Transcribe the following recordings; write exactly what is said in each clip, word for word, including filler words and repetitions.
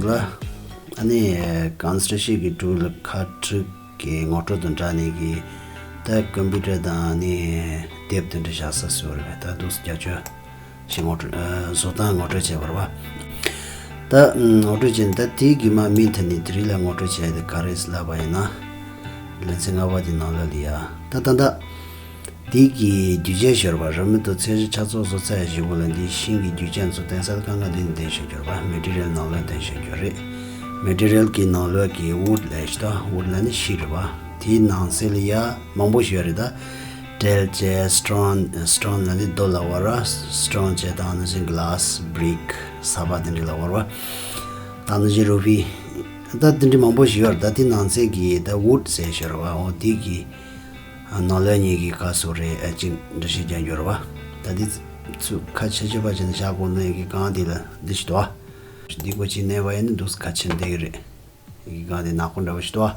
ལ། ཨ་ནི་གང་སྤྲོ་ཤེས་ཀྱི་ཀྲུའུ་ལ་ཁ་ཕྲུག་གི་ངོ་སྤྲོད་དང་སྦྲགས་ནས་ཀྱི་ད་ཀམ་པུ་ཊར་དང་ཨ་ནི་དེབ་དེ་འདྲ་བཞག་ས་སུ་རེད། ད་འདུག་རྒྱ་ཆོས་ཞིག་ངོ་སྤྲོད་ཨ། བཟོ་སྟངས་ངོ་སྤྲོད་བྱས་པ་རེད་བ། ད་ངོ་སྤྲོད་བྱས་ནས་ད་དེའི་གི་མ་མིན་ཐ་ནི་དེ་རིང་ལ་ངོ་སྤྲོད་བྱས་ཏེ་ག་རེ་ལབ་པ་ཡིན་ན། ལེ་ཚན་ལྔ་པ་དེ་ནང་ལ་ལ་ཡ་ད་ད་ད། དེ་གི་རྒྱུ་ཆ་ཤོར་བ་ར་མི་ཏོ་ཚད་གཞི་ཆ་ཚོགས་བཟོ་ཚད་བཞི་པོ་ལ་འདི་ཤིང་གི་རྒྱུ་ཆ་ཚོ་བསྟན་སར་གང་ག་འདི་ནི་བསྟན་ཤོར་གྱུར་བ་མེ་ཊི་རི་ཡལ་ནང་ལ་བསྟན་ཤོར་གྱུར་རེད། མེ་ཊི་རི་ཡལ་གི་ནང་ལོགས་ཀྱི་ཝུཌ་ལས་ཤི་ཏོ་ཝུཌ་ལ་ནི་ཤི་རེད་བ། དེའི་ནང་གསེས་ལ་ཡ་མང་པོ་ཞིག་ཡོད་རེད་ད། ཊེལ་བྱས་སི་ཊོན་སི་ཊོན་ལ་ནི་རྡོ་ལ་བར་བ་སི་ཊོན་བྱས་དང་ནི་སིན་གི་ལཱ་སི་བྷི་རིག་ས་པ་དེ་འདྲ་ལ་བར་བ། དང་ནི་ཇི་རུ་ཕི། ད་དེ་འདྲ་མང་པོ་ཞིག་ཡོད་རེད་ད། དེ་ནང་གསེས་ཀྱི་ད་ཝུཌ་ཟེར་ཤོར་བ་འོ་དེ་གི་ནང་ལོགས་གཉིས་ཀྱི་ཁ་སོ་རེ་ཨ་ཅིག་འདྲ་ཞིག་རྒྱག་རྒྱུ་རེད་བ། ད་འདི་ཚུ་ཁ་ཆེ་ཆེ་བ་ཅན་བཞག་དགོས་ནས་ཀྱི་གང་འདི་ལ་འདི་ཞིག་དོ། འདི་གོ་ཅི་ནས་བ་ཡིན་ན་འདུག་ཁ་ཆེན་འདི་རེད། ཀྱི་གང་འདི་ནག་པོ་འདྲ་བ་ཞིག་དོ།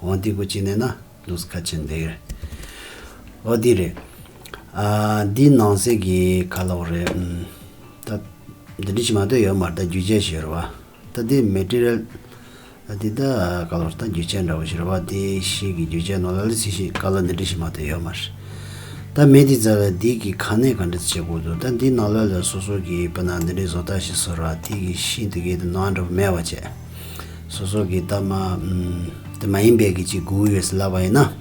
འོ་འདི་གོ་ཅི་ནས་ན་འདུག་ཁ་ཆེན་འདི་རེད། འོ་འདི་རེད། ཨ་འདི་ནང་གསེས་ཀྱི་ཁ་ལོག་རེད། ད་འདི་འདྲ་ཞིག་མ་གཏོགས་ཡོད་མ་རེད་ད་རྒྱུ་ཆ་ཞིག་རེད་བ། ད་འདི་མེ་ཊི་རི་ཡལ། ད་འདི་ད་ག་ལོར་ད་རྒྱུ་ཆ་འདྲ་བོ་ཞིག་རེད་བ། དེ་ཤིང་གི་རྒྱུ་ཆ་ནང་ལ་ལ་སི་ཤིང་ག་ལ་འདི་འདྲ་ཞིག་མ་གཏོགས་ཡོད་མ་རེད། ད་མེ་འདི་རྩ་ལ་འདི་གི་ག་ནས་ག་འདྲ་བྱེད་དགོས་འདུག་ད་འདི་ནང་ལ་ལ་སོ་སོ་གི་པ་ན་འདི་འདྲའི་བཟོ་ལྟ་ཞིག་བཟོ་ར་དེ་གི་ཤིང་དེ་གའི་དུ་ནང་འདྲ་བོ་མེད་བ་བྱས། སོ་སོ་གི་ད་མ་དེ་མ་ཡིན་པའི་གི་ཅིག་དགོས་ཡོད་ཟེར་ལབ་པ་ཡིན་ན།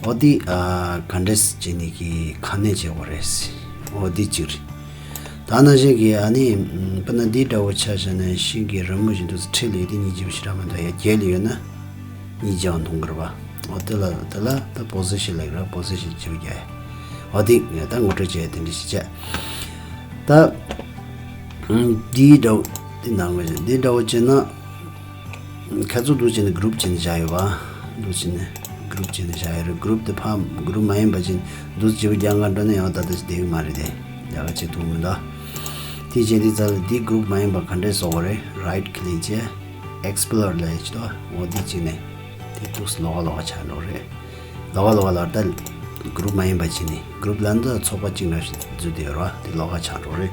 འོ་འདི་ཨ་ག་འདྲས་བྱས་ནས་ཀྱི་ག་ནས་བྱེད་དགོས་རེད། འོ་འདི་གཅིག་རེད། ད་ནང་བཞིན་གྱི་ཨ་ནི་པ་ན་འདི་འདྲ་བོ་ཆ་བཞག་ན་ཤིང་གི་རི་མོ་བཞིན་དུ་ཁྲིད་ལས་དེ་གཉིས་ཀྱི་བྱེ་བྲག་མ་གཏོགས་ཡ་རྒྱལ་ལ་ཡོད་ན་གཉིས་ཀྱང་མཐོང་གི་རེད་བ། འོ་དེ་ལ་དེ་ལ་ད་པོ་ཟི་ཤན་ལབ་ར་པོ་ཟི་ཤན་བྱེད་རྒྱ་ཡ། འོ་དེ་ད་ངོ་སྤྲོད་བྱས་དེ་འདྲ་ཞིག་བྱས། ད་འདི་འདྲ་བོ་དེ་ནང་བཞིན་འདི་འདྲ་བོ་བྱས་ན། ཁ་ཚུགས་འདུག་བྱས་ནས་གུ་རུབ་བྱས་ནས་བཞག་ཡོད་པ། འདུག་བྱས་ནས་གུ་རུབ་བྱས་ནས་བཞག་ཡོད་རེད། གུ་རུབ་དེ་ཕ་གུ་རུབ་མ་ཡིན་པ་ཅིག་འདུག་བྱས་པ་རྒྱ་གར་འགྲོ་ན་ཡང་ད་ལྟ་ཞིག་བསྡད་ཡོད་མ་རེད་དེ། རྒྱ་གར་ཆེ་ཐུག་མི་འདུག་དེ་བྱས་དུས་ཙམ་ལ་འདི་གུ་རུབ་མ་ཡིན་པ་ག་འདྲས་བཟོ་དགོས་རེད། རའིཊ་ཀི་ལིག་བྱས་ཨེག་སི་པི་ལོར་ལ་ཡིན་ཅི་ཏོ་འོ་འདི་བྱས་ནས་དེ་འདུག་ལོགས་ཀ་ལོགས་ཀ་ཆགས་འགྲོ་རེད། ལོགས་ཀ་ལོགས་ཀ་ལ་ད་གུ་རུབ་མ་ཡིན་པ་བྱས་ནས་གུ་རུབ་ལ་འདི་ཚོགས་པ་གཅིག་འདྲ་ཞིག་འཛུལ་བསྡད་ཡོད་རེད་བ། དེ་ལོགས་ཀ་ཆགས་འགྲོ་རེད།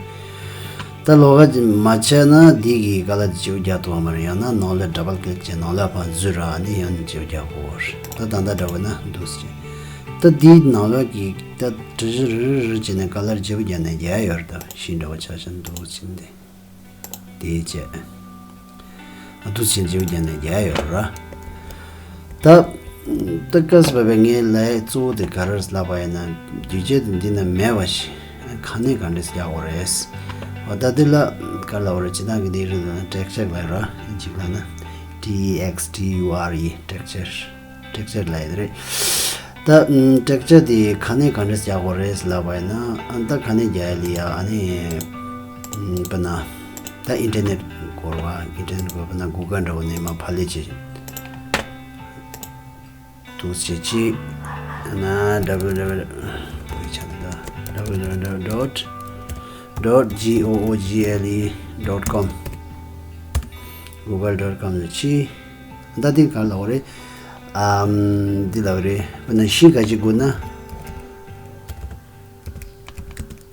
ད་ལོགས་ཀ་མ་ཆགས་ན་འདི་གི་ག་ལ་བྱེའུ་རྒྱག་ཐུབ་པ་མ་རེད། ཡང་ན་ནང་ལ་ཌབ་བལ་ཀི་ལིག་བྱས་ནང་ལ་ཕར་འཛུལ་ར་ནི་ཡང་ནི་བྱེའུ་རྒྱག་དགོས་རེད། ད་ད་ལྟ་འདྲ་བོ་ན་འདུག་ཟེར། ད་འདིའི་ནང་ལོགས་ཀྱི་ད་གྲུ་བཞི་རི་རི་རི་བྱས་ནས་ག་ལར་བྱེའུ་རྒྱག་ནས་རྒྱག་ཡོད་རེད། ད་ཤིང་འདྲ་བོ་ཆ་བཞག་འདུག་ཟེར་འདི་དེའི་བྱས། ཨ་འདུག་ཟེར་བྱེའུ་རྒྱག་ནས་རྒྱག་ཡོད་རེད། ད་ད་སྐབས་སུ་བབས་པའི་ངའི་ལས་གཙོ་བོ་དེ་ག་རེ་ལབ་པ་ཡིན་ན་རྒྱུ་ཆ་དེ་འདི་ན་མེད་པ་ཞིག་ག་ནས་ག་འདྲས་རྒྱག་དགོས་རེད། འོ་ད་འདི་ལ་ག་ལབ་དགོས་རེད། སྤྱིར་བཏང་གི་འདི་རིགས་ལ་ཊེག་ཅར་ལབ་ར། ཨིན་ཇི་ལ་ན་T E X T U R E ཊེག་ཅར། ཊེག་ཅར་ལབ་ཡོད་རེད། ད་ཨམ་ཊེག་ཅར་དེ་ག་ནས་ག་འདྲས་རྒྱག་དགོས་རེད་ལབ་པ་ཡིན་ན་ཨ་ད་ག་ནས་རྒྱག་ཡ་ལི་ཡ་ཨ་ནི་ཨམ་པ་ན་ད་ཨིན་ཊར་ནེཊ་སྐོར་བ་ཨིན་ཊར་ནེཊ་སྐོར་བ་ན་གུ་གལ་འདྲ་བོ་ནས་མ་ཕབ་ལས་བྱེད། འདུག་སེ་བྱེད་ཅིག་ན་W W W ཆ་ན་W W W dot dot G O O G L E dot com Google dot com ལ་ཕྱིན། ད་འདི་ག་ལབ་རེད། ཨམ་འདི་ལབ་རེད། དཔེར་ན་ཤིང་ག་ཅིག་དགོས་ན།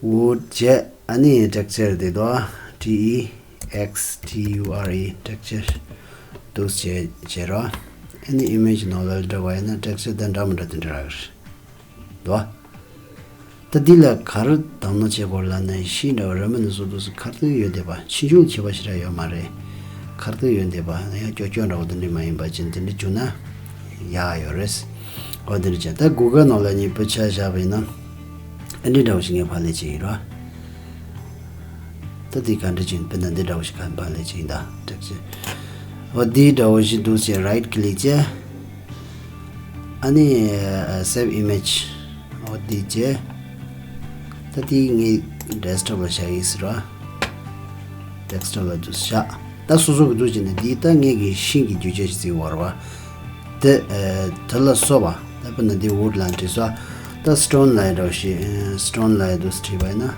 ཝུཌ་བྱས་ཨ་ནི་ཊེག་ཅར་དེ་དོ། T E X T U R E ཊེག་ཅར་འདུག་སེ་བྱེད་རོགས། ཨ་ནི་ཨི་མེཇ་ནང་ལ་འགྲོ་བ་ཡིན་ན་ཊེག་ཅར་དང་འདྲ་མི་འདྲ་དེ་འདྲ་རག་རེད་དོ། ད་འདི་ལ་ག་རེ་དང་ནོ་བྱེད་དགོས་ལབ་ན་ཤིང་འདྲ་བ་ར་མི་ནི་བཟོ་འདུག་སེ་ཁར་ཏུ་ཡོད་བསྡད་པ་ཕྱིན་ཆུང་བྱེད་པ་ཞིག་ར་ཡོད་མ་རེད། ཁར་ཏུ་ཡོད་བསྡད་པ་ཡང་ཀྱོག་ཀྱོག་འདྲ་བོ་དེ་འདྲ་མ་ཡིན་པ་ཅན་དེ་འདྲ་བྱུང་ན་ཡག་ཡོད་རེད། འོ་དེ་འདྲ་བྱས་ད་གུ་གལ་ནང་ལ་ཉིད་པུ་ཆ་བཞག་པ་ཡིན་ན་ཨ་འདྲི་འདྲ་བོ་ཞིག་ངས་ཕབ་ལེན་བྱེད་ཀྱི་རོ། ད་འདི་ག་འདྲ་བྱས་ནས་དཔེར་ན་འདི་འདྲ་བོ་ཞིག་ག་ཕབ་ལེན་བྱེད་ཀྱི་ཡིན་ད་ཀྲེག་ཅེ། འོ་འདི་འདྲ་བོ་ཞིག་འདུག་སེ་རའིཊ་ཀི་ལིག་བྱས། ཨ་ནི་སེབ་ཨི་མེཇ། འོ་འདི་བྱས། ད་འདི་ངའི་ཌེ་སི་ཊོབ་ལ་བཞག་ཡིན་ཟེར་བ། ཌེ་སི་ཊོབ་ལ་འདུག་བཞག་ད་སོ་སོ་གི་འདུག་བྱས་ནས་འདི་ད་ངའི་གི་ཤིང་གི་རྒྱུ་ཆ་ཞིག་བརྩི་བར་བ། དེ་དེ་ལ་སོགས་པ་ད་དཔེར་ན་འདི་ཝུཌ་ལ་བྲིས་སོ། ད་སི་ཊོན་ལ་ཡི་འདྲ་བོ་ཞིག་སི་ཊོན་ལ་ཡི་འདུག་བྲིས་པ་ཡིན་ན།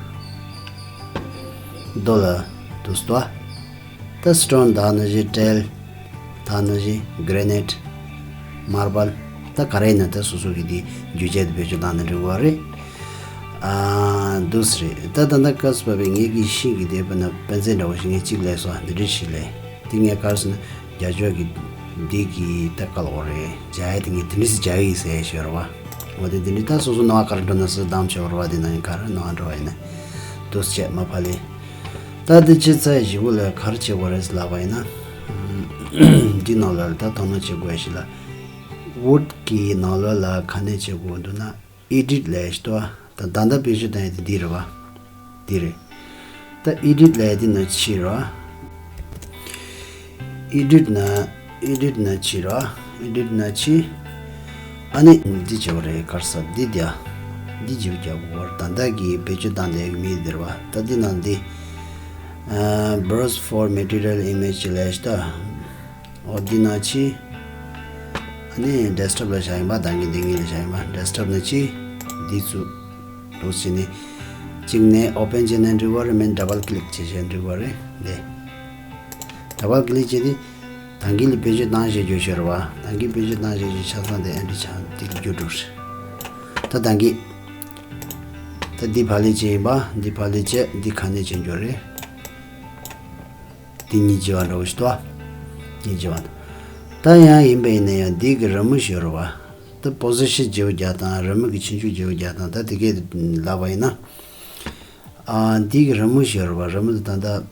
རྡོ་ལ་འདུག་སྟོ། ད་སི་ཊོན་ད་ནི་བཞིན་ཊེལ། ད་ནི་བཞིན་གྷི་རེ་ནེཊ། མར་བལ། ད་ག་རེ་ཡིན་ན་ད་སོ་སོ་གི་དེ་རྒྱུ་ཆ་དེ་བེད་སྤྱོད་བཏང་ན་འགྲིག་གི་རེད། ཨ་འདུག་སེ་རེད། ད་ད་ལྟ་སྐབས་སུ་བབས་པའི་ངེད་ཀྱི་ཤིང་གི་དེ་དཔེར་ན་དཔེ་མཚོན་འདྲ་བོ་ཞིག་ངས་གཅིག་ལས་སོ་འདི་འདྲ་ཞིག་ལས། ངས་ག་རེ་ཟེར་ན་རྒྱ་ཤོག་གི་འདི་གི་ད་ག་ལ་འོ་རེད། སྦྱར་ཡ་དེ་ངས་དེ་འདྲ་ཞིག་སྦྱར་ཡིན་ཟེར་ཞོར་བ། འོ་དེ་དེ་འདྲ་ད་སོ་སོ་ནང་ག་རེ་འགྲོ་ན་སུ་བདམས་ཆོག་རེད་བ། དེ་ནང་ག་རེ་ནང་འགྲོ་བ་ཡིན་ན་འདུག་སེ་བྱས་མ་ཕ་ལེ། ད་དེ་ཅི་ཚ་ཞིག་པོ་ལ་ག་རེ་བྱེད་དགོས་རེད་ལབ་པ་ཡིན་ན། འདི་ནང་ལ་ད་དོ་སྣང་བྱེད་དགོས་ཞིག་ལ། Word་གི་ནང་ལོགས་ལ་ག་ནས་བྱེད་དགོས་འདུག་ན། Edit་ལབ་ཡ་ཞིག་འདུག་བ། ད་ད་ལྟ་བེད་སྤྱོད་བཏང་ཡ་དེ་འདི་རེད་བ། འདི་རེད། ད་Edit་ལབ་ཡ་འདི་ནང་ཕྱིར་རོ། Edit་ནང་Edit་ནང་ཕྱིར་རོ། Edit་ནང་ཕྱིར། ཨ་ནི་འདི་བྱེད་པ་རེད། ག་རེ་ཟེར་འདི་དེ། འདི་བྱེད་པ་རྒྱག་དགོས་རེད། ད་ལྟ་གི་བེད་སྤྱོད་བཏང་བསྡད་ཡ་གི་མི་འདི་རེད་བ། ད་འདི་ནང་འདི། ཨ། Browse for material image་ལབ་ཡ་ཞིག་འདུག་འོ་འདི་ནང་ཕྱིར། ཨ་ནི་Desktop་ལ་བཞག་ཡིན་པ། ད་གིན་འདི་ངེད་ལ་བཞག་ཡིན་པ། Desktop་ནང་ཕྱིར། འདི་ཚུར་འདུག་སེ་ནི། གཅིག་ནས་Open་བྱས་ནས་འགྲིག་པ་རེད། མིན་Double click་བྱས་བྱས་འགྲིག་པ་རེད། འདི་Double click་བྱས་ཏེ། ད་གིན་ལ་བེད་སྤྱོད་བཏང་བྱས་རྒྱུ་ཤོར་བ། ད་གིན་བེད་སྤྱོད་བཏང་བྱས་རྒྱུ་ཆ་ཚང་དེ་ཨ་འདྲ་ཆགས་འདི་ལ་འགྱུར་འགྲོ་རེད། ད་ད་གིན་ད་འདི་ཕ་ལེ་བྱས་ཡིན་པ། འདི་ཕ་ལེ་བྱས། འདི་ག་ནས་བྱས་འགྱུར་རེད། འདི་གཉིས་བྱེད་པ་འདྲ་བོ་ཞིག་འདུག་བ། གཉིས་བྱེད་པ་འདུག་ད་ཡང་ཡིན་པ་ཡིན་ན་ཡང་འདི་གི་རི་མོ་ཞིག་ཡོད་རེད་བ། ད་པོ་སི་ཤན་བརྗེ་པོ་རྒྱག་སྟངས། རི་མོ་གི་ཕྱིན་ཅི་བརྗེ་པོ་རྒྱག་སྟངས། ད་དེ་གས་ལབ་པ་ཡིན་ན། ཨ། འདི་གི་རི་མོ་ཞིག་ཡོད་རེད་བ། རི་མོ་དེ་ད་ལྟ་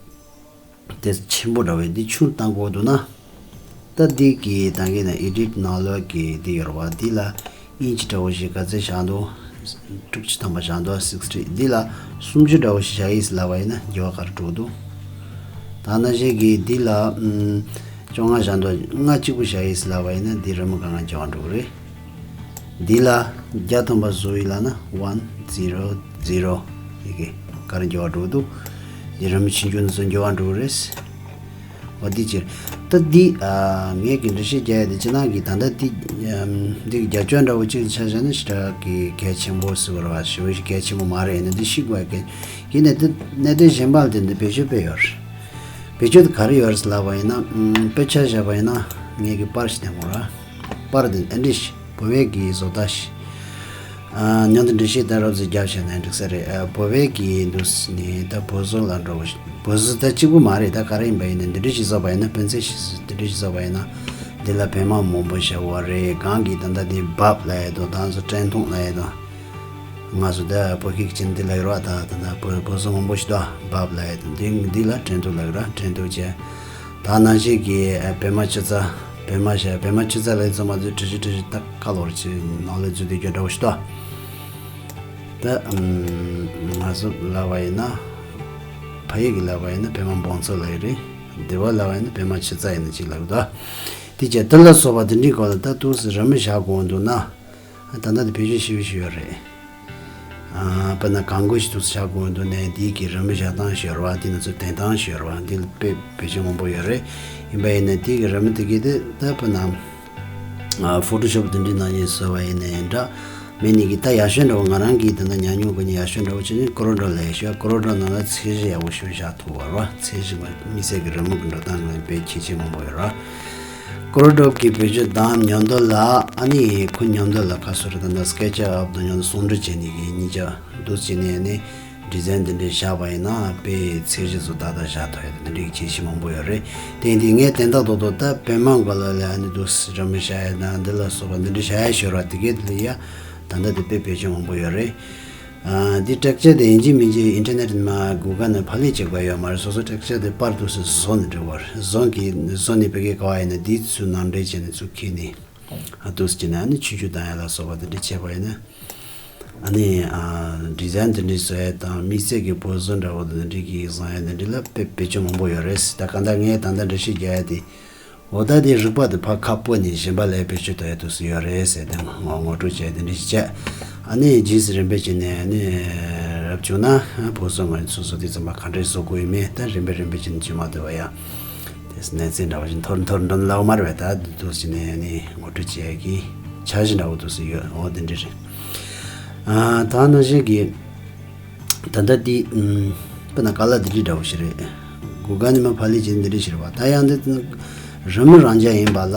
དེ་ཆེན་པོ་འདྲ་བས་འདི་ཆུང་བཏང་དགོས་འདུག་ན། ད་འདི་གི་ད་གིན་ན་Edit་ནང་ལོགས་ཀྱི་འདི་ཡོད་རེད་བ། འདི་ལ་ཨིན་ཅི་འདྲ་བོ་ཞིག་ག་ཚད་བཞག་འདུག་དྲུག་ཅུ་ཐམ་པ་བཞག་འདུག sixty། འདི་ལ་སུམ་ཅུ་འདྲ་བོ་ཞིག་བཞག་ཡིན་ལབ་པ་ཡིན་ན་འགྱུར་བ་ག་རེ་འགྲོ་འདུག་ད་ནང་བཞིན་གྱི་འདི་ལ་ཨམ། བཅོ་ལྔ་བཞག་འདུག་ལྔ་གཅིག་པུ་བཞག་ཡིན་ལབ་པ་ཡིན་ན་འདི་རི་མོ་གང་ག་འགྱུར་བ་འགྲོ་གི་རེད། འདི་ལ་བརྒྱ་ཐམ་པ་བཟོ་ཡིན་ལབ་ན་one zero zero། ཡི་གེ་ག་རེ་འགྱུར་བ་འགྲོ་འདུག་འདི་རི་མོ་ཕྱིན་ཅི་ནས་བཟོ་འགྱུར་བ་འགྲོ་གི་རེད། འོ་འདི་ཕྱིར། ད་འདི། ཨ། ངས་ཀྱི་འགྲེལ་བཤད་རྒྱག་ཡ་དེ་ཅི་ནང་གི་ད་ལྟ་འདི། ཨམ། འདི་གི་རྒྱབ་ལྗོངས་འདྲ་བོ་གཅིག་ཆ་བཞག་ན་ཞེ་དྲག་གི་གལ་ཆེན་པོ་ཟེར་བ་རེད་བ། ཞེ་པོ་ཞིག་གལ་ཆེན་པོ་མ་རེད། ཡིན་ན་འདི་ཤེས་དགོས་ཡ་གལ། ཡིན་ནའི་འདི་གནད་དོན་གཞན་པ་ལ་དེ་འདི་བེད་སྤྱོད་དཔེ་ཡོད་རེད། བེད་སྤྱོད་དེ་ག་རེ་ཡོད་རེད་ལབ་པ་ཡིན་ན། ཨམ། དཔེ་ཆ་བཞག་པ་ཡིན་ན་ངས་ཀྱི་པར་ཞིག་བསྟན་དགོས་རེད་བ། པར་དེ་ཨ་འདྲ་ཞིག་བོད་པའི་གི་བཟོ་ལྟ་ཞིག་ཨ། མཉམ་དུ་འགྲེལ་བཤད་ད་རོབ་ཙམ་རྒྱབ་བྱས་ན་འགྲིག་ས་རེད། ཨ། བོད་པའི་གི་འདུག་ནི་ད་བོད་བཟོ་ལ་འགྲོ་བ་ཞིག་བོད་བཟོ་ད་གཅིག་པུ་མ་རེད། ད་ག་རེ་ཡིན་པ་ཡིན་ན་འདི་འདྲ་ཞིག་བཟོ་བ་ཡིན་ན། དཔེ་མཚོན་ཞིག་འདི་འདྲ་ཞིག་བཟོ་བ་ཡིན་ན། འདི་ལ་བེ་མ་མང་པོ་བཞག་པ་རེད། གང་གི་ད་ལྟ་འདི་བབ་ལབ་ཡ་དང་། ད་ཚོ་དྲན་ཐུང་ལབ་ཡ་དང་། ང་ཚོ་ད་བོད་སྐད་ཀྱི་ཆེད་འདི་ལ་ཡོད་ར། ད་ད་ད་བོད་བོད་བཟོ་མང་པོ་ཞིག་འདུག་བབ་ལབ་ཡ་དང་། འདི་འདི་ལ་དྲན་ཐུང་ལབ་ཡོད་ར། དྲན་ཐུང་བྱས། ད་ནང་བཞིན་གྱི་ཨ། བེ་མ་ཆུ་ཚ། བེ་མ་ཤ། བེ་མ་ཆུ་ཚ་ལ་ཚང་མ་ཚོས་བྲི་བྲི་བྲི་བྲི་ད་ཁ་ལོར་ཅིག་ནང་ལ་འཛུལ་དུས་སྐྱོ་འདྲ་བོ་ཞིག་འདུག་ད་ཨམ། ང་ཚོ་ལབ་པ་ཡིན་ན། ཕ་ཡུལ་གྱི་ལབ་པ་ཡིན་ན་བེ་མ་འབོང་ཚོ་ལབ་ཡ་རེད། སྡེ་བ་ལབ་པ་ཡིན་ན་བེ་མ་ཆུ་ཚ་ཡིན་ན་ཅིག་ལབ་འདུག་དེ་བྱས་དེ་ལ་སོགས་པ་དེ་འདྲའི་སྐོར་ལ་ད་འདུག་སེ་རི་མོ་བཞག་དགོས་འདུག་ན། ད་ལྟ་དེ་བེད་སྤྱོད་ཞེ་པོ་ཞིག་ཡོད་རེད། ཨ། དཔེར་ན་གང་དགོས་ཤིག་ཏུ་བཞག་དགོས་འདུག་ནས། འདི་གི་རི་མོ་བཞག་སྟངས་ཞིག་ཡོད་རེད་བ། འདི་ནང་ཚོ་འཐེན་སྟངས་ཞིག་ཡོད་རེད་བ། འདི་ལ་དཔེ་བེད་སྤྱོད་མང་པོ་ཡོད་རེད། ཡིན་པ་ཡིན་ན་འདི་གི་རི་མོ་དེ་གི་དེ་ད་དཔེར་ན། ཨ། Photoshop་དེ་འདྲའི་ནང་ནས་བཟོས་པ་ཡིན་ན་ཡང་འདྲ། མིན་ནི་གི་ད་ཡག་ཤོས་འདྲ་བོ། ང་རང་གིས་ད་ལྟ་ཉམས་མྱོང་གི་ནི་ཡག་ཤོས་འདྲ་བོ་བྱས་ནས་ཀོ་རོ་ཌོབ་ལབ་ཡ་ཞིག་ཡོད། ཀོ་རོ་ཌོབ་ནང་ལ་ཚད་གཞི་ཡག་པོ་ཞིག་བཞག་ཐུབ་པ་རེད་བ། ཚད་གཞི་མ་དམིགས་བསལ་གྱི་རི་མོ་གི་འགྲོ་སྟངས་ལ་དཔེ་གལ་ཆེན་མང་པོ་ཡོད་རེད་བ། ཀོ་རོ་ཌོབ་ཀྱི་བེད་སྤྱོད་དང་མཉམ་དུ་ལ། ཨ་ནི་ཁོ་མཉམ་དུ་ལ་ཁ་སོ་རེ་དང་། ད་སི་ཀེ་ཆི་ཨབ་དང་མཉམ་དུ་ཟུང་འབྲེལ་བྱས་ནས་གི་གཉིས་ཆ་འདུག་སེ་བྱས་ནས་ནི་ཌི་ཛའིན་འདི་འདྲའི་བཞག་པ་ཡིན་ན་དཔེ་ཚད་གཞི་ཚོ་ཏག་ཏག་བཞག་ཐུབ་ཡ་དེ་འདྲའི་གི་ཁྱད་ཆོས་མང་པོ་ཡོད་རེད། དེ་ཡིན་དུས་ངས་དོན་དག་རྡོག་རྡོག་ད་བེ་མ་སྒང་ལ་ལ་ཨ་ནི་འདུག་སེ་རི་མོ་བཞག་ཡ་དང་འདི་ལ་སོགས་པ་འདི་འདྲ་བཞག་ཡ་ཞོར་བ་དེ་གའི་དེ་ལ་ཡ། ད་ལྟ་དེ་དཔེ་བེད་སྤྱོད་མང་པོ་ཡོད་རེད། ཨ། འདི་སྐྲག་ཆ་དེ་ཡིན་གཅིག་མིན་གཅིག་ཨིན་ཊར་ནེཊ་ནས་མར་གུ་གལ་ནས་ཕབ་ལེན་བྱེད་དགོས་ཡོད་མ་རེད། སོ་སོ་སྐྲག་ཆ་དེ་པར་འདུག་སེ་བཟོ་ནས་འགྲོ་དགོས་རེད། བཟོ་གི་བཟོ་ནས་ཕ་གིར་ག་པར་ཡིན་ན་འདི་ཚོ་ནང་འདྲེན་བྱས་ནས་ཚུར་འཁྱེར་ནས། ཨ། འདུག་སེ་བྱས་ནས་ཨ་ནི་ཆུང་ཆུང་བཏང་ཡ་ལ་སོགས་པ་དེ་འདྲ་བྱས་པ་ཡིན་ན། ཨ་ནི། ཨ། ཌི་ཛའིན་དེ་འདྲ་བཟོ་ཡ་དང་དམིགས་བསལ་གྱི་པོ་ཟེར་འདྲ་བོ་དེ་འདྲ་གི་བཟོ་ཡ་དེ་འདྲ་ལ་དཔེ་བེད་སྤྱོད་མང་པོ་ཡོད་རེད། ད་གང་ལྟར་ངས་ད་ལྟ་འགྲེལ་བཤད་རྒྱག་ཡ་དེ། འོ་ད་དེ་རིག་པ་དེ་ཕར་ཁ་སྤོས་ནས་གཞན་པ་ལ་བེད་སྤྱོད་གཏོང་ཡ་འདུག་སེ་ཡོད་རེད་ཟེར་ཏེ་ངོ་ངོ་སྤྲོད་བྱས་དེ་འདྲ་ཞིག་བྱས། ཨ་ནི་རྗེས་སུ་རིམ་པས་བྱས་ནས་ཨ་ནི་རབ་བྱུང་ན་པོ་ཟེར་ང་ཚོ་སོ་སོ་དེ་ཚང་མ་ག་འདྲས་བཟོ་དགོས་ཡིན་མིན་ད་རིམ་པས་རིམ་པས་བྱས་ནས་བྱེད་མ་ཐུབ་པ་ཡ། དེ་གནས་ཚུལ་འདྲ་བ་ཞིག་འཐོར་འཐོར་འགྲོ་ནི་ལའོ་མ་རེད་པས། ད་འདུག་སེ་བྱས་ནས་ཨ་ནི་ངོ་སྤྲོད་བྱས་ཀྱི་འཆར་གཞི་འདྲ་བོ་འདུག་སེ་ཡོད། འོ་དེ་འདྲ་རེད། ཨ། ད་ནང་བཞིན་གྱི། ད་ལྟ་འདི། ཨམ། དཔེར་ན་ཀ་ལར་འདི་འདྲ་འདྲ་བོ་ཞིག་རེད། གུ་གལ་ནས་མར་ཕབ་ལེན་བྱས་འདི་འདྲ་ཞིག་རེད་བ། ད་ཡང་འདི་རི་མོ་རང་འཇགས་ཡིན་པ་ལ།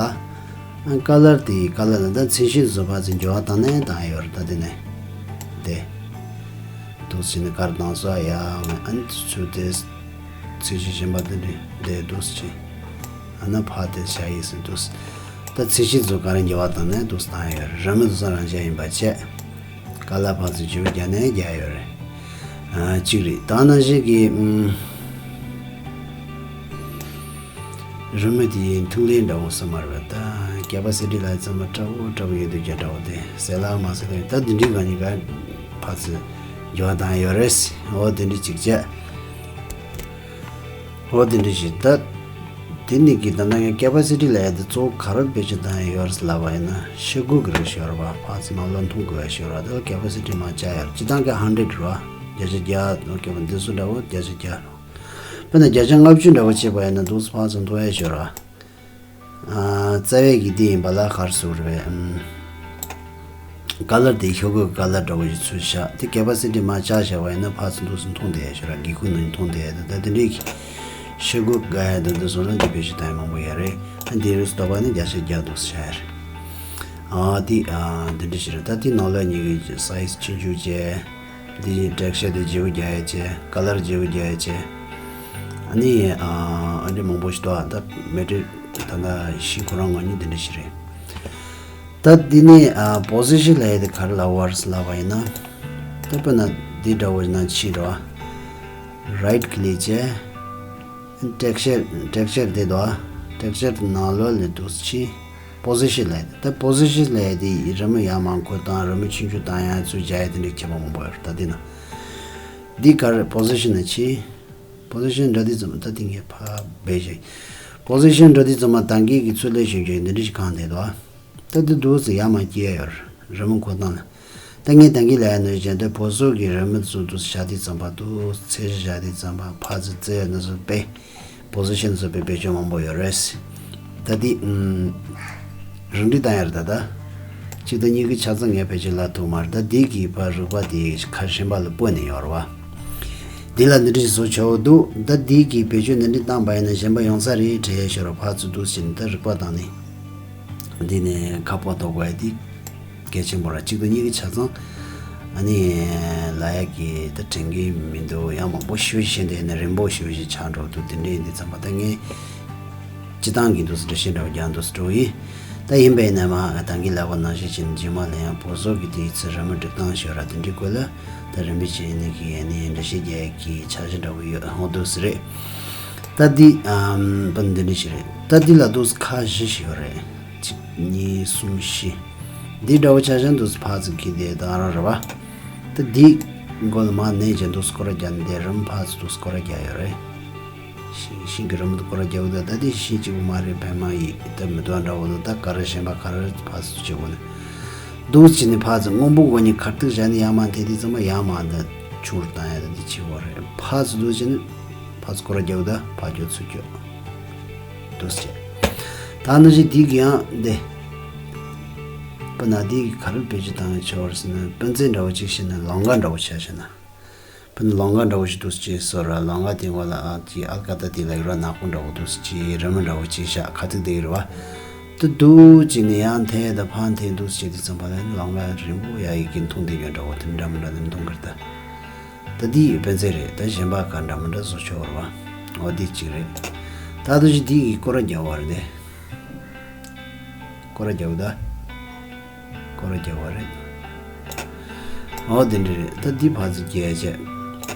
ཀ་ལར་དེ་ཀ་ལར་ལ་ད་ཚད་གཞི་བཟོ་བ་ཚོ་འགྱུར་བ་བཏང་ནས་བཏང་ཡོད་རེད། ད་འདི་ནས་དེ། འདུག་སེ་ནས་ཀ་ལར་བཏང་སོ་ཡ། ཨ་ནི་ཚུར་དེ་ཚད་གཞི་གཞན་པ་འདི་འདྲ་འདི་འདུག་སེ་བྱས། ན་ཕར་དེ་བཞག་ཡིན་ཟེར་འདུག་ད་ཚིགས་བཅད་ཚོ་ག་རེ་འགྱུར་བ་བཏང་ནས་འདུག་བཏང་ཡོད་རེད། རང་མོས་འདུག་ས་རང་བཞག་ཡིན་པ་བྱས། ཀ་ལར་ཕར་ཚུར་བརྗེ་པོ་རྒྱག་ནས་རྒྱག་ཡོད་རེད། ཨ་གཅིག་རེད། ད་ནང་བཞིན་གྱི་ཨམ། རི་མོ་དེ་མཐུག་ལེན་འདྲ་བོ་ས་མ་རེད་པ། ད་ཀེ་པ་སི་ཊི་ལ་ཙམ་པ་འདྲ་བོ་འདྲ་བོ་ཡོད་དུས་རྒྱ་འདྲ་བོ་དེ་ཟེར་ལ་མ་ཟེར་ལ་ད་འདི་འདྲའི་ག་ནི་ག་ཕར་ཚུར་འགྱུར་བ་བཏང་ཡོད་རེད། འོ་དེ་འདྲ་གཅིག་བྱས། འོ་དེ་འདྲ་ཞིག་ད། དེ་ནི་གི་ད་ལྟ་ངས་ཀེ་པ་སི་ཊི་ལབ་ཡ་དེ་གཙོ་བོ་ག་རེ་བེད་སྤྱོད་བཏང་ཡ་ཡོད་རེད་ལབ་པ་ཡིན་ན་ཤོག་གུ་གི་རིགས་ཤིག་ཡོད་རེད་པ། ཕར་ཚུར་ནང་ལོགས་མཐོང་དགོས་ཡ་ཞིག་ཡོད་རེད་པ། དེ་ལ་ཀེ་པ་སི་ཊི་མར་བཅག་ཡ་རེད། སྤྱིར་བཏང་གི་ཧན་ཌེ་རེཌ་རེད་པ། བརྒྱ་ཆ་བརྒྱ་ནོ་ཀེ་པ་འདི་ཚོ་འདྲ་བོ་བརྒྱ་ཆ་བརྒྱ་རེད། དཔེར་ན་བརྒྱ་ཆ་ལྔ་བཅུ་འདྲ་བོ་བྱས་པ་ཡིན་ན་འདུག་སེ་ཕར་ཚུར་མཐོང་ཡ་ཞིག་ཡོད་རེད་པ། ཨ། རྩ་བའི་གི་འདི་ཡིན་པ་ལ་ག་རེ་ཟེར་དགོས་རེད་པས། ཨམ། ཀ་ལར་དེ་ཤོག་གུ་ཀ་ལར་འདྲ་བོ་ཞིག་ཚུར་བཞག་དེ་ཀེ་པ་སི་ཊི་མར་བཅག་བཞག་པ་ཡིན་ན་ཕར་ཚུར་འདུག་སེ་མཐོང་བསྡད་ཡ་ཞིག་རེད། སྒེའུ་ཁུང་ནང་མཐོང་བསྡད་ཡ་དེ་ད་དེ་འདྲའི་གི་ཤོག་གུ་དགའ་ཡ་དེ་འདི་སོང་ན་འདི་བེད་སྤྱོད་བཏང་ཡ་མང་པོ་ཡོད་རེད། ཨ་འདི་རུ་ལྟོས་པ་ནི་བརྒྱ་ཆ་བརྒྱ་འདུག་སེ་བཞག་ཡ་རེད། ཨ་དེ་ཨ་འདི་འདྲ་ཞིག་རེད། ད་དེ་ནང་ལོགས་གཉིས་ཀྱི་སའི་ཛི་ཆུང་ཆུང་བྱས། འདི་ཡི་དྲེག་ཤ་དེ་བརྗེ་པོ་རྒྱག་ཡ་བྱས། ཀ་ལར་བརྗེ་པོ་རྒྱག་ཡ་བྱས། ཨ་ནི་ཨ་ཨ་འདྲ་མང་པོ་ཞིག་འདུག་ཨ་ད་མེ་ཊི་རི་ཡལ་ད་ལྟ་ཤིང་ཁོ་རང་ངོ་ནི་འདི་འདྲ་ཞིག་རེད། ད་འདི་ནི་ཨ་པོ་ཟི་ཤན་ལབ་ཡ་དེ་ག་རེ་ལབ་པ་རེད་ལབ་པ་ཡིན་ན། ད་དཔེར་ན་འདི་འདྲ་བོ་ཡིན་ན་ཕྱིན་རོགས། རའིཊ་ཀི་ལིག་བྱས། དྲེག་ཤ་དྲེག་ཤ་འདི་འདུག་ཨ། དྲེག་ཤ་དེ་ནང་ལོགས་ལ་འདུག་སེ་ཕྱིན། པོ་ཟི་ཤན་ལབ་ཡ་དེ། ད་པོ་ཟི་ཤན་ལབ་ཡ་དེ་རི་མོ་ཡར་མར་འཁོར་སྟངས། རི་མོ་ཆུང་ཆུང་བཏང་ཡ་ཚུར་རྒྱག་ཡ་དེ་འདྲའི་ཁྱད་པར་མང་པོ་ཡོད་རེད། ད་འདི་ན། འདི་ག་རེ་པོ་ཟི་ཤན་ན་ཕྱིན། པོ་ཟི་ཤན་འདྲ་དེ་ཙམ་ད་འདི་ངས་ཕར་སྦས་བཞག་པོ་ཟི་ཤན་འདྲ་དེ་ཙམ་མ་ད་གིན་གི་ཚུར་ལེན་ཞིབ་འཇུག་འདི་འདྲ་ཞིག་གང་བསྡད་འདུག་ཨ། ད་འདི་འདུག་སེ་ཡར་མར་སྐྱེལ་ཡ་ཡོད་རེད། རི་མོ་འཁོར་སྟངས་ལ། ད་ངས་ད་གིན་ལབ་ཡ་ནང་བཞིན་ད་བོད་སོག་གི་རི་མོ་ཚོ་འདུག་སེ་བཞག་དུས་ཙམ་པ་འདུག་སེ་ཚད་གཞི་བཞག་དུས་ཙམ་པ་ཕར་ཚུར་བཙལ་ཡ་འདི་ཚོ་དཔེ། པོ་ཟི་ཤན་ཚོ་དཔེ་བེད་སྤྱོད་མང་པོ་ཡོད་རེད། ད་འདི་ཨུམ། རང་འགྲེལ་བཏང་ཡ་རེད་ད་ད། གཅིག་དང་གཉིས་ཀྱི་ཆ་ཚང་ངས་བེད་སྤྱོད་ལ་ཐུག་མ་རེད། ད་འདི་གི་ཕར་རིག་པ་དེ་ཁ་གཞན་པ་ལ་སྤོས་ནས་ཡོད་རེད་པ། འདི་ལ་འདི་འདྲ་ཞིག་བཟོ་ཆོག་འདུག་ད་འདི་གི་བེད་སྤྱོད་འདི་འདྲ་བཏང་པ་ཡིན་ན་གཞན་པ་ཡོང་ས་རེད་དྲན་ཡ་ཤོར་བ་ཕར་ཚུར་འདུག་ཟེར་ནས་ད་རིག་པ་བཏང་ནས། འདི་ནས་ཁ་སྤོ་ཐོག་པ་འདི་གལ་ཆེན་པོ་ར། གཅིག་དང་གཉིས་ཀྱི་ཆ་ཚང་ཨ་ནི་ལ་ཡ་གི་ད་དྲན་གི་མི་འདུག་ཡང་མང་པོ་ཞུ་བཞིན་དེ་ནས་རིང་པོ་ཞུ་བཞིན་ཆགས་འགྲོ་འདུག་དེ་འདྲ་ཡིན་དུས་ཙམ་པ་ད་ངས་སྤྱི་བཏང་གི་འདུག་སེ་འགྲེལ་བཤད་འདྲ་བོ་རྒྱག་འདུག་སེ་འགྲོ་ཡིན། ད་ཡིན་པས་ན་མ་ད་གིན་ལབ་པ་ནང་བཞིན་བྱས་ནས་རྗེས་མ་ལ་ཡང་བོད་སོག་གི་དེའི་ཚེ་རི་མོ་སྒྲིག་སྟངས་ཤོད་ར་དེ་འདྲའི་སྐོར་ལ་ད་རིམ་པས་བྱས་ནས་གི་ཨ་ནི་འགྲེལ་བཤད་རྒྱག་གི་འཆར་གཞི་འདྲ་བོ་ཡོད་འོ་འདུག་སེ་རེད། ད་འདི་ཨམ་པ་འདི་འདྲ་ཞིག་རེད། ད་འདི་ལ་འདུག་སེ་ཁག་བཞི་ཞིག་ཡོད་རེད། གཅིག་གཉིས་གསུམ་བཞི། འདི་འདྲ་བོ་ཆ་བཞག་འདུག་སེ་ཕར་ཚུར་འཁྱེར་བསྡད་ད་རང་རེད་པ། ད་འདི་མགོ་ལ་མར་མནན་བྱས་འདུག་སེ་སྐོར་ར་རྒྱག་ནས་བསྡད། རི་མོ་ཕར་ཚུར་འདུག་སེ་སྐོར་ར་རྒྱག་ཡོད་རེད། ཤིང་ཤིང་གི་རི་མོ་དེ་སྐོར་ར་རྒྱག་གི་འདུག་ད་འདི་ཤིང་གཅིག་པུ་མ་རེད། བལ་མ་ཡིན་ད་མི་འདུག་འདྲ་བོ་འདུག་ད་ག་རེ་གཞན་པ་ག་རེ་ཕར་ཚུར་བྱེད་དགོས་ནས། འདུག་སེ་བྱས་ནས་ཕར་ཚུར་སྔོན་པོ་མགོ་གཉིས་གར་སྟེགས་བཞག་ནས་ཡར་མར་འཐེན་དུས་ཙམ་པ་ཡར་མར་འདི་ཆུང་རུ་བཏང་ཡ་ད་འདི་བྱེད་དགོས་རེད། ཕར་ཚུར་འདུག་སེ་བྱས་ནས། ཕར་ཚུར་སྐོར་ར་རྒྱག་གི་འདུག་ཕར་རྒྱུག་ཚུར་རྒྱུག་འདུག་སེ་བྱས། ད་ནང་བཞིན་འདི་གི་ཡང་འདི། དཔེར་ན་འདི་གི་ག་རེ་བེད་སྤྱོད་བཏང་ཆོག་རེད་ཟེར་ན་དཔེ་མཚོན་འདྲ་བོ་གཅིག་བྱས་ན་ལམ་ཁ་འདྲ་བོ་ཆ་བཞག་ན། དཔེར་ན་ལམ་ཁ་འདྲ་བོ་ཞིག་འདུག་སེ་བྱས་སོ་ར་ལམ་ཁ་དེ་ངོ་ལ་ཨ་ཅི་ཨལ་ཀ་ད་དེ་ལ་ཡོད་ར་ནག་པོ་འདྲ་བོ་འདུག་སེ་བྱས་རི་མོ་འདྲ་བོ་གཅིག་བཞག་ཁ་ཐུག་དེ་ཡོད་རེད་པ། ད་འདུག་སེ་བྱས་ནས་ཡར་འཐེན་ད་ཕར་འཐེན་འདུག་སེ་བྱས་དུས་ཙམ་པ་ལ་ལམ་ཁ་རིང་པོ་ཡ་ཡི་གེ་མཐོང་བསྡད་ཡོད་འདྲ་བོ་དེ་འདྲ་མི་འདྲ་དེ་མཐོང་གི་རེད་ད། ད་འདི་ཡི་དཔེ་མཚོན་རེད། ད་གཞན་པ་ག་འདྲ་མི་འདྲ་བཟོ་ཆོག་རེད་པ། འོ་འདི་གཅིག་རེད། ད་ལྟ་ཅི་འདི་ཡི་སྐོར་ར་རྒྱག་པ་རེད་དེ། སྐོར་ར་རྒྱག་པ་ད། སྐོར་ར་རྒྱག་པ་རེད། འོ་འདི་འདྲ་རེད། ད་འདི་ཕར་ཚུར་རྒྱག་བྱས།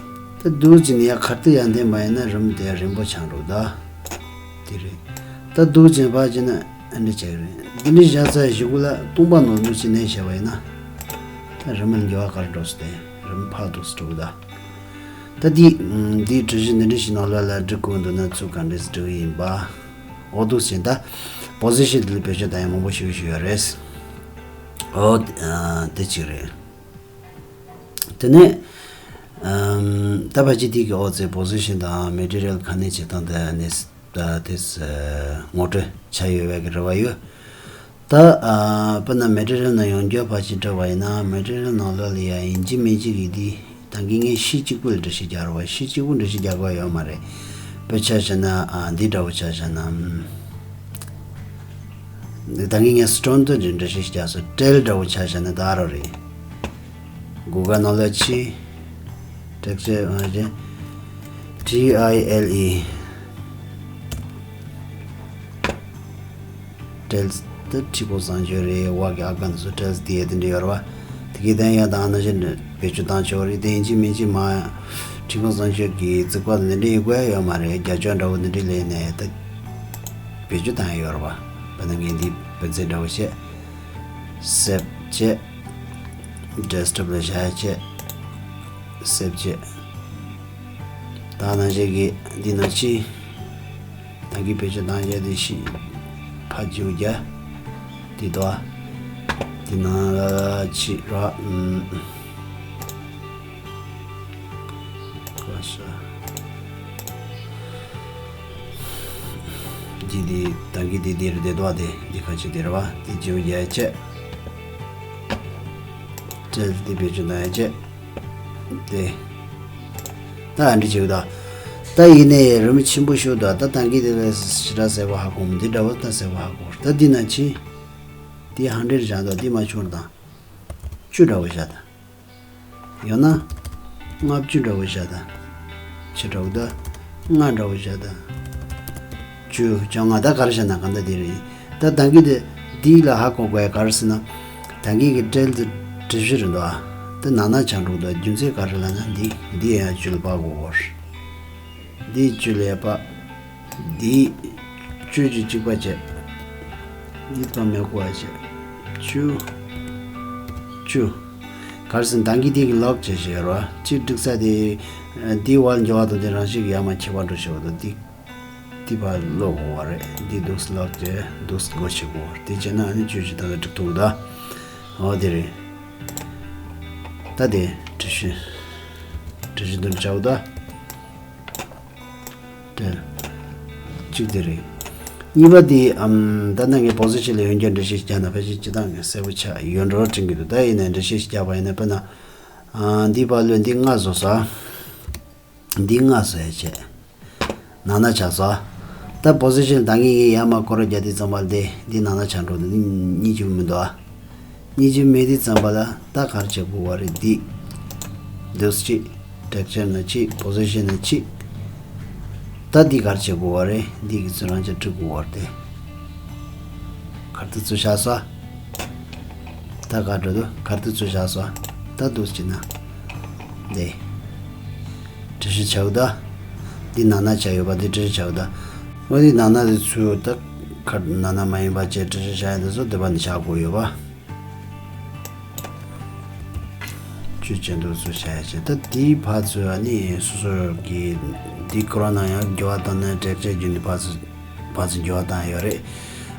ད་འདུག་སེ་བྱས་ནས་ཡར་གར་སྟེགས་ཡར་འཐེན་པ་ཡིན་ན་རི་མོ་དེ་རིང་པོ་ཆགས་འགྲོ་ད། དེ་རེད། ད་འདུག་སེ་བྱས་ནས་ཕར་བྱས་ན། ཨ་འདྲ་བྱས་རེད། འདི་འདྲ་བཞག་ཚར་གཞུག་གུ་ལ་སྟོང་པ་ནང་འདུག་སེ་མནན་བྱས་པ་ཡིན་ན། ད་རི་མོ་ལ་འགྱུར་བ་ག་རེ་འགྲོ་སྲིད་དེ། རི་མོ་ཕར་འདུག་སེ་འགྲོ་གི་ད། ད་འདི་འདིའི་འགྲེལ་བཤད་འདི་འདྲ་ཞིག་ནང་ལོགས་ལ་འབྲི་དགོས་འདུག་ན་ཚུར་ག་འདྲ་སེ་འབྲི་གི་ཡིན་པ། འོ་འདུག་སེ་ད། པོ་ཟི་ཤན་འདི་ལ་བེད་སྤྱོད་བཏང་ཡ་མང་པོ་ཞེ་པོ་ཞིག་ཡོད་རེད། འོ། དེ་གཅིག་རེད། དེ་ནས། ཨམ། ད་ཕལ་ཆེར་དེ་གི་འོ་ཙི་པོ་ཟི་ཤན་དང་མེ་ཊི་རི་ཡལ་ག་ནས་བྱེད་སྟངས་དེ་ནས་ད་དེ་ངོ་སྤྲོད་བྱས་ཡོད་པའི་གི་རེ་བ་ཡོད། ད་ཨ། དཔེར་ན་མེ་ཊི་རི་ཡལ་ནང་ཡོང་རྒྱུ་ཕར་ཕྱིན་འགྲོ་བ་ཡིན་ན་མེ་ཊི་རི་ཡལ་ནང་ལོགས་ལ་ཡ་ཡིན་གཅིག་མིན་གཅིག་གི་དེ་ད་གིན་ངས་ཤིང་གཅིག་པུ་ལ་འགྲེལ་བཤད་རྒྱག་རེད་པ། ཤིང་གཅིག་པུ་འགྲེལ་བཤད་རྒྱག་དགོས་ཡོད་མ་རེད། དཔེ་ཆ་བཞག་ན་ཨ་འདི་འདྲ་བོ་ཆ་བཞག་ན། ཨམ། ད་གིན་ངས་སི་ཊོན་དེ་འགྲེལ་བཤད་རྒྱག་སོང་། ཊེལ་འདྲ་བོ་ཆ་བཞག་ན་ད་རོ་རེད། གུ་གལ་ནང་ལ་ཕྱིན། ཊེལ་ཟེར་བ་ཅན། T I L E། ཊེལ་སི་དེ་ཁྲི་ཕུག་བཟང་སྤྱོད་རེད། བ་གི་ཨ་ག་ནས་སུ་ཊེལ་སི་དེ་དེ་འདྲ་ཡོད་རེད་བ། དེ་གི་དན་ཡ་དང་ནང་བཞིན་བེད་སྤྱོད་བཏང་ཆོག་རེད། དེ་ཡིན་གཅིག་མིན་གཅིག་མ་ཁྲི་ཕུག་བཟང་སྤྱོད་ཀྱི་རྩིག་པ་དེ་འདྲ་ཡི་དགོས་ཡ་ཡོད་མ་རེད། རྒྱ་ལྕོག་འདྲ་བོ་དེ་འདྲ་ལས་ནས་ད་བེད་སྤྱོད་བཏང་ཡ་ཡོད་རེད་བ། དཔེར་ན་ངས་འདི་བེད་རྩེ་འདྲ་བོ་བྱས། སེབ་བྱས། ཌེ་སི་ཊོབ་ལ་བཞག་བྱས། སེབ་བྱས། ད་ནང་བཞིན་གྱི་འདི་ནང་ཕྱིན། ད་གི་བེད་སྤྱོད་བཏང་རྒྱུ་དེ་ཤི། ཕ་ཇིའུ་རྒྱ། དེ་དོ། དེ་ནང་ལ་ཕྱི་ར། ཨུམ། ཁ་ཤ། འདི་དེ་ད་གི་དེ་དེ་རེད་དེ་དོ་དེ་འདི་ཁ་ཆེ་དེ་རེད་བ། དེ་ཇིའུ་རྒྱ་བྱས། ཊེལ་སི་དེ་བེད་སྤྱོད་བཏང་ཡ་བྱས། དེ། ད་ཨ་འདྲི་བྱེད་ད། ད་ཡིན་ནའི་རི་མོ་ཆེན་པོ་ཞིག་འདུག་ད་ད་གི་དེ་ལ་ཞེ་དྲག་གསལ་པོ་ཧ་གོ་མི་འདི་འདྲ་བོ་ད་གསལ་པོ་ཧ་གོ་ད་འདི་ན་ཕྱིན། དེ་ཧན་ཌེ་རེཌ་བཞག་འདུག་འདི་མ་ཆུང་དང་། བཅུ་འདྲ་བོ་བཞག་ད། ཡང་ན། ལྔ་བཅུ་འདྲ་བོ་བཞག་ད། ཆེ་འདྲ་བོ་ད། ལྔ་འདྲ་བོ་བཞག་ད། བཅུ་བཅོ་ལྔ་ད་ག་རེ་བྱས་ན་གང་ལྟར་དེ་རེད། ད་ད་གི་དེ་འདི་ལ་ཧ་གོ་དགོས་ཡ་ག་རེ་ཟེར་ན། ད་གི་གི་ཊེལ་སི་གྲུ་བཞི་རེད་འདུག་ད་ནང་ན་ཆ་འགྲོ་འདུག་རྒྱུ་མཚན་ག་རེ་ལབ་ན་འདི་འདི་ཡང་བཅུ་ལ་ཕར་དགོས་གོ་འདི་བཅུ་ལ་ཕར། འདི་བཅུ་གཅིག་གཅིག་པ་བྱས། འདི་ཕར་མེད་དགོས་པ་བྱས། བཅུ། བཅུ། ག་རེ་ཟེར་ན་ད་གི་འདི་གི་ལོག་བྱས་བྱས་རོ། གཅིག་འགྲིག་ས་དེ། འདི་བར་འགྱོ་བ་དང་དེ་རང་བཞིན་གྱི་ཡར་མར་ཁྱད་པར་འགྲོ་བྱེད་པ་དང་འདི། འདི་ཕར་ལོག་དགོས་པ་རེད། འདི་འདུག་སེ་ལོག་བྱས་འདུག་སེ་སྒོ་ཕྱེ་དགོས་པ་རེད། དེ་བྱས་ན་ཨ་ནི་བཅུ་གཅིག་ད་ལྟ་འགྲིག་ཐུབ་ད། འོ་དེ་རེད། ད་དེ་གྲུ་བཞི། གྲུ་བཞི་འདི་འདྲ་བྱའོ་ད། དེ། གཅིག་དེ་རེད། གཉིས་པ་དེ་ཨམ། ད་ནང་གི་པོ་སི་ཤན་ལ་ཡོང་རྒྱུ་འགྲེལ་བཤད་ཞིག་རྒྱག་ན་ཕལ་ཆེར་སྤྱིར་བཏང་གི་གསལ་པོ་ཆགས་ཡོད་འགྲོ་དྲན་གྱི་འདུག་ད་ཡིན་ནའི་འགྲེལ་བཤད་ཞིག་རྒྱག་པ་ཡིན་ན་དཔེར་ན། ཨ། འདི་ཕར་ལོས་འདི་ལྔ་བཟོ་ས། འདི་ལྔ་བཟོ་ཡ་བྱས། ནང་ན་ཆགས་སོ། ད་པོ་སི་ཤན་ད་ངས་ངས་ཡར་མར་སྐོར་ར་རྒྱག་དུས་ཙམ་པ་ལ་དེ་འདི་ནང་ན་ཆགས་འགྲོ་འདུག་འདི་གཉིས་ཀྱི་མི་འདུག་ཨ། གཉིས་ཀྱི་མེད་དུས་ཙམ་པ་ལ་ད་ག་རེ་བྱེད་དགོས་པ་རེད་འདི། འདུག་སེ་གཅིག་ཊེག་ཅར་ན་གཅིག་པོ་སི་ཤན་ན་གཅིག་ད་འདི་ག་རེ་བྱེད་དགོས་པ་རེད། འདི་གི་ཚུར་རང་ཅག་འཁྲིད་དགོས་པ་རེད་དེ། གར་དུ་ཚུར་བཞག་སོ། ད་ག་འགྲོ་འདུག་གར་དུ་ཚུར་བཞག་སོ། ད་འདུག་སེ་བྱས་ན། འདི། གྲུ་བཞི་བྱའོ་ད། འདི་ནང་ན་བྱས་ཡོད་པ་འདི་གྲུ་བཞི་བྱའོ་ད། འོ་འདི་ནང་ན་འདི་ཚུར་ད་ཁ་ནང་ན་མ་ཡིན་པ་བྱས་གྲུ་བཞི་བྱ་ཡ་འདི་ཚོ་འདི་པ་ནས་བྱ་དགོས་ཡོད་པ། བཅུ་བྱས་འདུག་ཚུར་བྱ་ཡ་བྱས་ད་འདིའི་ཕར་ཚུར་ཨ་ནི་སོ་སོ་གི་འདི་ཁོ་རང་ནང་ཡང་འགྱུར་བ་བཏང་ན་ཊེག་ཅར་བརྒྱུད་ནས་ཕར་ཚུར། བར་ཚུར་འགྱུར་བ་བཏང་ཡོད་རེད།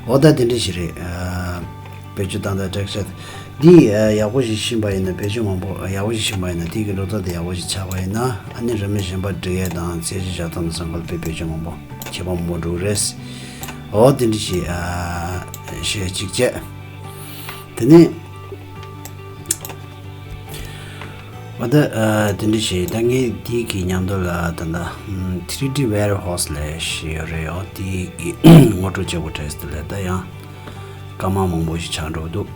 འོ་ད་དེ་འདྲ་ཞིག་རེད། ཨ། བེད་སྤྱོད་བཏང་སྟངས་ཊེག་ཅར་འདི་ཡག་པོ་ཞིག་ཤེས་པ་ཡིན་ན་བེད་སྤྱོད་མང་པོ་ཡག་པོ་ཞིག་ཤེས་པ་ཡིན་ན་དེ་གི་འགྲོ་སྟངས་དེ་ཡག་པོ་ཞིག་ཆགས་པ་ཡིན་ན་ཨ་ནི་རི་མོ་གཞན་པ་འབྲི་ཡས་དང་ཚད་གཞི་བཞག་སྟངས་དང་སོགས་ལ་དཔེ་བེད་སྤྱོད་མང་པོ་ཁྱད་པར་མང་པོ་འགྲོ་གི་རེད། འོ་དེ་འདྲ་ཞིག་ཨ། ཞེས་གཅིག་བྱས། དེ་ནས། འོ་ད། ཨ། དེ་འདྲ་ཞིག་ད་ངས་འདི་གི་མཉམ་དུ་ལ་ད་ལྟ་ཐི་རི་ཌི་ཝེར་ཧའུ་སི་ལབ་ཞིག་ཡོད་རེད། འོ་དེ་གི་ངོ་སྤྲོད་བྱེད་དགོས་དྲན་སོང་། དེ་ལ་ད་ཡང་སྐར་མ་མང་པོ་ཞིག་ཆགས་འགྲོ་འདུག་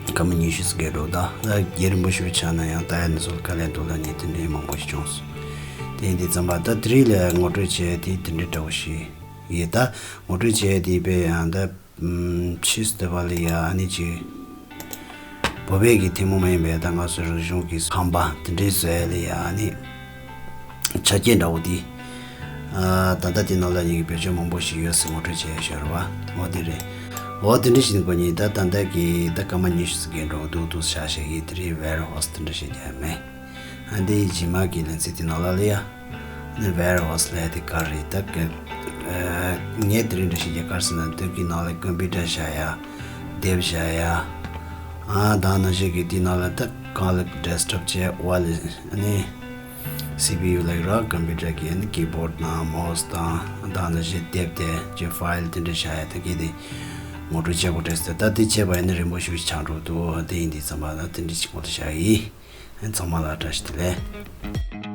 སྐར་མ་ཉི་ཤུ་ཙམ་འགོར་འགྲོ། ད་ད་རྒྱུན་རིང་པོ་ཞིག་ཆགས་ན་ཡང་ལྟ་ཡ་ནི་ཚོ་དཀའ་ལས་འདུག་ལབ་ནས་དེ་འདྲའི་མང་པོ་ཞིག་བྱུང་སོང་། དེ་ཡིན་དུས་ཙམ་པ་ད་དེ་རིང་ལ་ངོ་སྤྲོད་བྱས་དེ་དེ་འདྲའི་འདྲ་བོ་ཞིག་ཡིན། ད་ངོ་སྤྲོད་བྱས་དེ་དཔེ་ཡང་ད། ཕྱིས་སུ་དེ་བ་ལ་ཡ་ཨ་ནི་ཅིག་བོད་པའི་གི་ཐུན་མོང་མ་ཡིན་པའི་ད་ང་ཚོའི་རིག་གཞུང་གི་ཁང་པ་དེ་འདྲའི་བཟོ་ཡ་ལ་ཡ་ཨ་ནི་ཆ་རྐྱེན་འདྲ་བོ་དེ། ཨ། ད་ལྟ་དེ་ནང་ལ་ཡིན་གྱི་བེད་སྤྱོད་མང་པོ་ཞིག་ཡོད་ཟེར་ངོ་སྤྲོད་བྱས་ཡོད་ཤོད་རེད་བ། འོ་དེ་རེད། འོ་དེ་འདྲ་ཞིག་ནི་གོ་ཉིན་ད་ད་ལྟ་གི་ད་སྐར་མ་ཉི་ཤུ་ཙམ་འགོར་འགྲོ་འདུག་འདུག་ཤག་ཤག་གི་དེ་རིང་ཝེར་ཧའུ་སི་དེ་འདྲ་ཞིག་རྒྱག་མེད། ཨ། འདི་ཡི་རྗེས་མ་གི་ལན་ཚིག་དེ་ནང་ལ་ལ་ཡ། ནི་ཝེར་ཧའུ་སི་ལབ་ཡ་དེ་ག་རེ་ད་ག་ཨ། ངས་དེ་རིང་འདྲ་ཞིག་རྒྱ་གར་ཟེར་ན་དེ་གི་ནང་ལ་ཀམ་པུ་ཊར་བཞག་ཡ། དེབ་བཞག་ཡ། ཨ། ད་ནང་བཞིན་གི་དེ་ནང་ལ་ད་གང་ལ་ཌེ་སི་ཊོབ་བྱས་ཝ་ལ་ནི་སི་པི་ཡུ་ལ་ར་ཀམ་པུ་ཊར་གི་ནི་ཀི་བོར་ཌ་དང་མའོ་སི་དང་ད་ནང་བཞིན་དེབ་དེ་ཅེ་ཕའིལ་དེ་འདྲ་བཞག་ཡ་དེ་གི་དེ་ངོ་སྤྲོད་བྱེད་དགོས་དྲན་སོང་། ད་དེ་བྱས་པ་ཡིན་ན་རིང་པོ་ཞིག་ཆགས་འགྲོ་འདུག་དེ་ཡིན་དུས་ཙམ་པ་ད་དེ་འདྲ་ཞིག་ངོ་སྤྲོད་བྱ་ཡི། ཚང་མ་ལ་བཀྲ་ཤིས་བདེ་ལེགས།